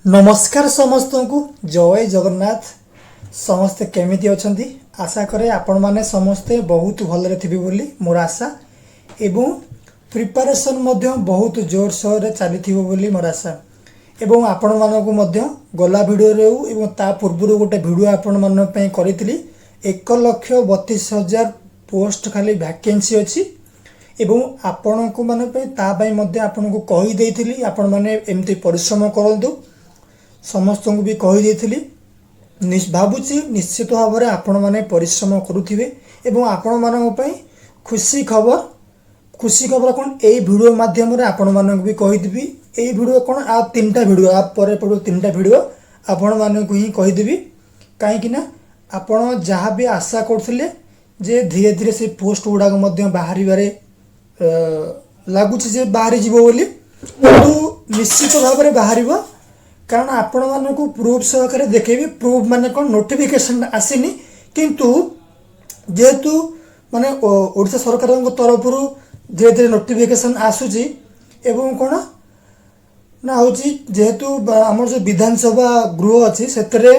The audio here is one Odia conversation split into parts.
ନମସ୍କାର ସମସ୍ତଙ୍କୁ, ଜୟ ଜଗନ୍ନାଥ। ସମସ୍ତେ କେମିତି ଅଛନ୍ତି? ଆଶା କରେ ଆପଣମାନେ ସମସ୍ତେ ବହୁତ ଭଲରେ ଥିବେ ବୋଲି ମୋର ଆଶା ଏବଂ ପ୍ରିପାରେସନ୍ ମଧ୍ୟ ବହୁତ ଜୋରସୋରରେ ଚାଲିଥିବ ବୋଲି ମୋର ଆଶା। ଏବଂ ଆପଣମାନଙ୍କୁ ମଧ୍ୟ ଗଲା ଭିଡ଼ିଓରେ ହେଉ ଏବଂ ତା ପୂର୍ବରୁ ଗୋଟେ ଭିଡ଼ିଓ ଆପଣମାନଙ୍କ ପାଇଁ କରିଥିଲି, 1,32,000 ପୋଷ୍ଟ ଖାଲି ଭ୍ୟାକେନ୍ସି ଅଛି ଏବଂ ଆପଣଙ୍କୁ ମାନଙ୍କ ପାଇଁ ତା ପାଇଁ ମଧ୍ୟ ଆପଣଙ୍କୁ କହିଦେଇଥିଲି, ଆପଣମାନେ ଏମିତି ପରିଶ୍ରମ କରନ୍ତୁ। ସମସ୍ତଙ୍କୁ ବି କହିଦେଇଥିଲି। ଭାବୁଛି ନିଶ୍ଚିତ ଭାବରେ ଆପଣମାନେ ପରିଶ୍ରମ କରୁଥିବେ। ଏବଂ ଆପଣମାନଙ୍କ ପାଇଁ ଖୁସି ଖବର। ଖୁସି ଖବର କ'ଣ? ଏଇ ଭିଡ଼ିଓ ମାଧ୍ୟମରେ ଆପଣମାନଙ୍କୁ ବି କହିଦେବି। ଏଇ ଭିଡ଼ିଓ କ'ଣ, ଆଉ ତିନିଟା ଭିଡ଼ିଓ, ଆ ପରେ ପଡ଼ିବ ତିନିଟା ଭିଡ଼ିଓ, ଆପଣମାନଙ୍କୁ ହିଁ କହିଦେବି। କାହିଁକି ନା ଆପଣ ଯାହା ବି ଆଶା କରୁଥିଲେ ଯେ ଧୀରେ ଧୀରେ ସେ ପୋଷ୍ଟ ଗୁଡ଼ାକ ମଧ୍ୟ ବାହାରିବାରେ ଲାଗୁଛି ଯେ ବାହାରିଯିବ ବୋଲି, କିନ୍ତୁ ନିଶ୍ଚିତ ଭାବରେ ବାହାରିବ। କାରଣ ଆପଣମାନଙ୍କୁ ପ୍ରୁଫ୍ ସହକାରେ ଦେଖେଇବି। ପ୍ରୁଫ୍ ମାନେ କ'ଣ? ନୋଟିଫିକେସନ୍ ଆସିନି, କିନ୍ତୁ ଯେହେତୁ ମାନେ ଓଡ଼ିଶା ସରକାରଙ୍କ ତରଫରୁ ଧୀରେ ଧୀରେ ନୋଟିଫିକେସନ୍ ଆସୁଛି ଏବଂ କ'ଣ ନା ହେଉଛି ଯେହେତୁ ଆମର ଯେଉଁ ବିଧାନସଭା ଗୃହ ଅଛି, ସେଥିରେ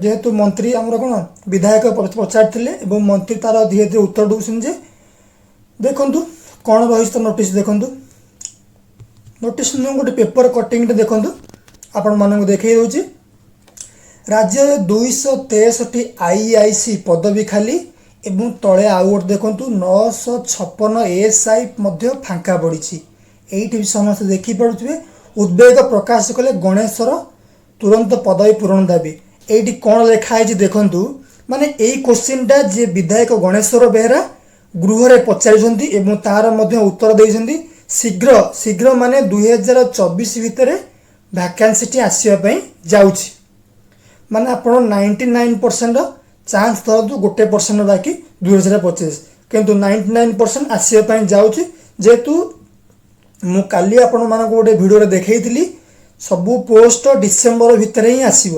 ଯେହେତୁ ମନ୍ତ୍ରୀ ଆମର କ'ଣ ବିଧାୟକ ପଚାରିଥିଲେ ଏବଂ ମନ୍ତ୍ରୀ ତାର ଧୀରେ ଧୀରେ ଉତ୍ତର ଦେଉଛନ୍ତି ଯେ ଦେଖନ୍ତୁ କ'ଣ ରହିଛି ତ ନୋଟିସ୍ ଦେଖନ୍ତୁ। ନୋଟିସ୍ ନୁହଁ, ଗୋଟେ ପେପର କଟିଂଟେ ଦେଖନ୍ତୁ, ଆପଣମାନଙ୍କୁ ଦେଖେଇ ଦେଉଛି। ରାଜ୍ୟରେ 263 ଆଇଆଇସି ପଦବୀ ଖାଲି ଏବଂ ତଳେ ଆଉ ଗୋଟେ ଦେଖନ୍ତୁ, 956 ଏଏସ୍ଆଇ ମଧ୍ୟ ଫାଙ୍କା ପଡ଼ିଛି। ଏଇଠି ବି ସମସ୍ତେ ଦେଖିପାରୁଥିବେ। ଉଦ୍ବେଗ ପ୍ରକାଶ କଲେ ଗଣେଶ୍ୱର, ତୁରନ୍ତ ପଦବୀ ପୂରଣ ଦାବି। ଏଇଠି କ'ଣ ଲେଖା ହେଇଛି ଦେଖନ୍ତୁ। ମାନେ ଏଇ କୋଶ୍ଚିନ୍ଟା ଯିଏ ବିଧାୟକ ଗଣେଶ୍ୱର ବେହେରା ଗୃହରେ ପଚାରିଛନ୍ତି ଏବଂ ତାର ମଧ୍ୟ ଉତ୍ତର ଦେଇଛନ୍ତି। ଶୀଘ୍ର ଶୀଘ୍ର ମାନେ 2024 ଭିତରେ ଭ୍ୟାକାନ୍ସିଟି ଆସିବା ପାଇଁ ଯାଉଛି। ମାନେ ଆପଣ 99% ଚାନ୍ସ ଧରନ୍ତୁ, 1% ବାକି 2025, କିନ୍ତୁ 99% ଆସିବା ପାଇଁ ଯାଉଛି। ଯେହେତୁ ମୁଁ କାଲି ଆପଣମାନଙ୍କୁ ଗୋଟେ ଭିଡ଼ିଓରେ ଦେଖେଇଥିଲି, ସବୁ ପୋଷ୍ଟ ଡିସେମ୍ବର ଭିତରେ ହିଁ ଆସିବ।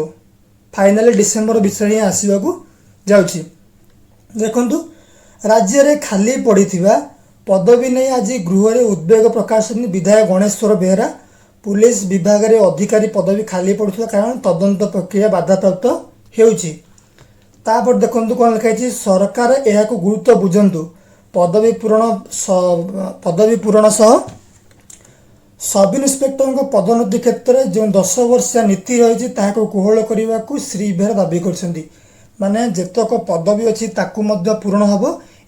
ଫାଇନାଲି ଡିସେମ୍ବର ଭିତରେ ହିଁ ଆସିବାକୁ ଯାଉଛି। ଦେଖନ୍ତୁ, ରାଜ୍ୟରେ ଖାଲି ପଡ଼ିଥିବା ପଦବୀ ନେଇ ଆଜି ଗୃହରେ ଉଦ୍ବେଗ ପ୍ରକାଶ କରିଛନ୍ତି ବିଧାୟକ ଗଣେଶ୍ୱର ବେହେରା। ପୁଲିସ ବିଭାଗରେ ଅଧିକାରୀ ପଦବୀ ଖାଲି ପଡ଼ୁଥିବା କାରଣ ତଦନ୍ତ ପ୍ରକ୍ରିୟା ବାଧାପ୍ରାପ୍ତ ହେଉଛି। ତାପରେ ଦେଖନ୍ତୁ କ'ଣ ଲେଖା ହେଇଛି। ସରକାର ଏହାକୁ ଗୁରୁତ୍ୱ ବୁଝନ୍ତୁ। ପଦବୀ ପୂରଣ ସହ ସବ୍ ଇନ୍ସପେକ୍ଟରଙ୍କ ପଦୋନ୍ନତି କ୍ଷେତ୍ରରେ ଯେଉଁ 10 ବର୍ଷିଆ ନୀତି ରହିଛି, ତାହାକୁ କୋହଳ କରିବାକୁ ଶ୍ରୀ ବେହେରା ଦାବି କରିଛନ୍ତି। ମାନେ ଯେତକ ପଦବୀ ଅଛି, ତାକୁ ମଧ୍ୟ ପୂରଣ ହେବ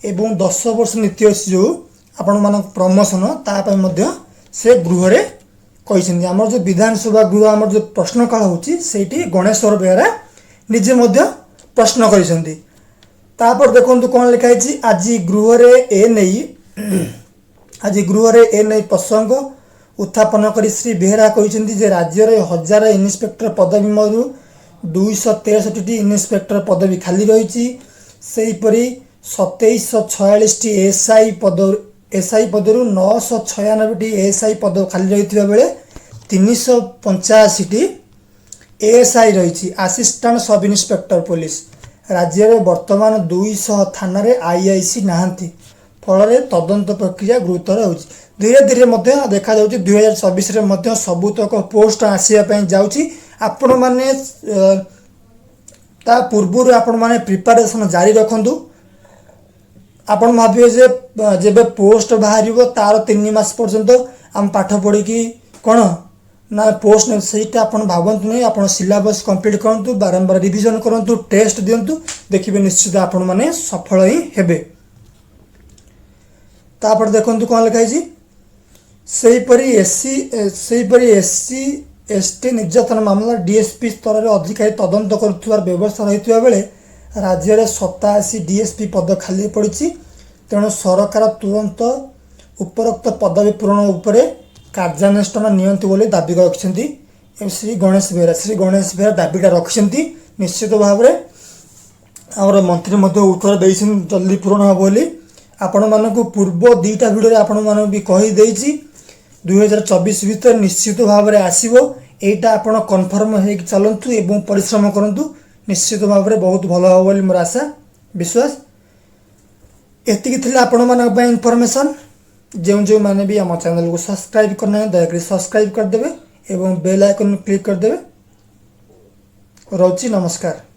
ଏବଂ 10 ବର୍ଷ ନୀତି ଅଛି ଯେଉଁ ଆପଣମାନଙ୍କ ପ୍ରମୋସନ, ତା ପାଇଁ ମଧ୍ୟ ସେ ଗୃହରେ କହିଛନ୍ତି। ଆମର ଯେଉଁ ବିଧାନସଭା ଗୃହ, ଆମର ଯେଉଁ ପ୍ରଶ୍ନକାଳ ହେଉଛି, ସେଇଠି ଗଣେଶ୍ୱର ବେହେରା ନିଜେ ମଧ୍ୟ ପ୍ରଶ୍ନ କରିଛନ୍ତି। ତାପରେ ଦେଖନ୍ତୁ କ'ଣ ଲେଖା ହେଇଛି। ଆଜି ଗୃହରେ ଏ ନେଇ ପ୍ରସଙ୍ଗ ଉତ୍ଥାପନ କରି ଶ୍ରୀ ବେହେରା କହିଛନ୍ତି ଯେ ରାଜ୍ୟରେ 1000 ଇନ୍ସପେକ୍ଟର ପଦବୀ ମଧ୍ୟରୁ 263ଟି ଇନ୍ସପେକ୍ଟର ପଦବୀ ଖାଲି ରହିଛି। ସେହିପରି 2746ଟି ଏସ୍ଆଇ ପଦରୁ 996ଟି ଏଏସ୍ଆଇ ପଦ ଖାଲି ରହିଥିବା ବେଳେ 385ଟି ଏଏସ୍ଆଇ ରହିଛି, ଆସିଷ୍ଟାଣ୍ଟ ସବ୍ ଇନ୍ସପେକ୍ଟର ପୋଲିସ। ରାଜ୍ୟରେ ବର୍ତ୍ତମାନ 200 ଥାନାରେ ଆଇଆଇସି ନାହାନ୍ତି। ଫଳରେ ତଦନ୍ତ ପ୍ରକ୍ରିୟା ଗୁରୁତର ହେଉଛି। ଧୀରେ ଧୀରେ ମଧ୍ୟ ଦେଖାଯାଉଛି, 2024ରେ ମଧ୍ୟ ସବୁତକ ପୋଷ୍ଟ ଆସିବା ପାଇଁ ଯାଉଛି। ଆପଣମାନେ ତା ପୂର୍ବରୁ ଆପଣମାନେ ପ୍ରିପାରେସନ୍ ଜାରି ରଖନ୍ତୁ। ଆପଣ ଭାବିବେ ଯେ ଯେବେ ପୋଷ୍ଟ ବାହାରିବ, ତାର 3 ମାସ ପର୍ଯ୍ୟନ୍ତ ଆମେ ପାଠ ପଢ଼ିକି କ'ଣ ନା ପୋଷ୍ଟ, ସେଇଟା ଆପଣ ଭାବନ୍ତୁ ନାହିଁ। ଆପଣ ସିଲାବସ୍ କମ୍ପ୍ଲିଟ୍ କରନ୍ତୁ, ବାରମ୍ବାର ରିଭିଜନ୍ କରନ୍ତୁ, ଟେଷ୍ଟ ଦିଅନ୍ତୁ, ଦେଖିବେ ନିଶ୍ଚିତ ଆପଣମାନେ ସଫଳ ହିଁ ହେବେ। ତାପରେ ଦେଖନ୍ତୁ କ'ଣ ଲେଖା ହେଇଛି। ସେହିପରି ଏସ୍ ସି ଏସ୍ ଟି ନିର୍ଯାତନା ମାମଲା ଡିଏସ୍ପି ସ୍ତରରେ ଅଧିକାରୀ ତଦନ୍ତ କରୁଥିବାର ବ୍ୟବସ୍ଥା ରହିଥିବା ବେଳେ ରାଜ୍ୟରେ 87 ଡିଏସ୍ପି ପଦ ଖାଲି ପଡ଼ିଛି। ତେଣୁ ସରକାର ତୁରନ୍ତ ଉପରୋକ୍ତ ପଦବୀ ପୂରଣ ଉପରେ କାର୍ଯ୍ୟାନୁଷ୍ଠାନ ନିଅନ୍ତୁ ବୋଲି ଦାବି ରଖିଛନ୍ତି ଏବଂ ଶ୍ରୀ ଗଣେଶ ବେହେରା ଦାବିଟା ରଖିଛନ୍ତି। ନିଶ୍ଚିତ ଭାବରେ ଆମର ମନ୍ତ୍ରୀ ମଧ୍ୟ ଉତ୍ତର ଦେଇଛନ୍ତି ଜଲ୍ଦି ପୂରଣ ହେବ ବୋଲି। ଆପଣମାନଙ୍କୁ ପୂର୍ବ ଦୁଇଟା ଭିଡ଼ିଓରେ ଆପଣମାନଙ୍କୁ ବି କହିଦେଇଛି, 2024 ଭିତରେ ନିଶ୍ଚିତ ଭାବରେ ଆସିବ। ଏଇଟା ଆପଣ କନଫର୍ମ ହେଇକି ଚାଲନ୍ତୁ ଏବଂ ପରିଶ୍ରମ କରନ୍ତୁ। ନିଶ୍ଚିତ ଭାବରେ ବହୁତ ଭଲ ହେବ ବୋଲି ମୋର ଆଶା, ବିଶ୍ୱାସ। ଏତିକି ଥିଲା ଆପଣମାନଙ୍କ ପାଇଁ ଇନଫର୍ମେସନ୍। ଯେଉଁ ଯେଉଁମାନେ ବି ଆମ ଚ୍ୟାନେଲକୁ ସବସ୍କ୍ରାଇବ୍ କରିନାହାନ୍ତି, ଦୟାକରି ସବସ୍କ୍ରାଇବ୍ କରିଦେବେ ଏବଂ ବେଲ୍ ଆଇକନ୍ କ୍ଲିକ୍ କରିଦେବେ। ରହୁଛି, ନମସ୍କାର।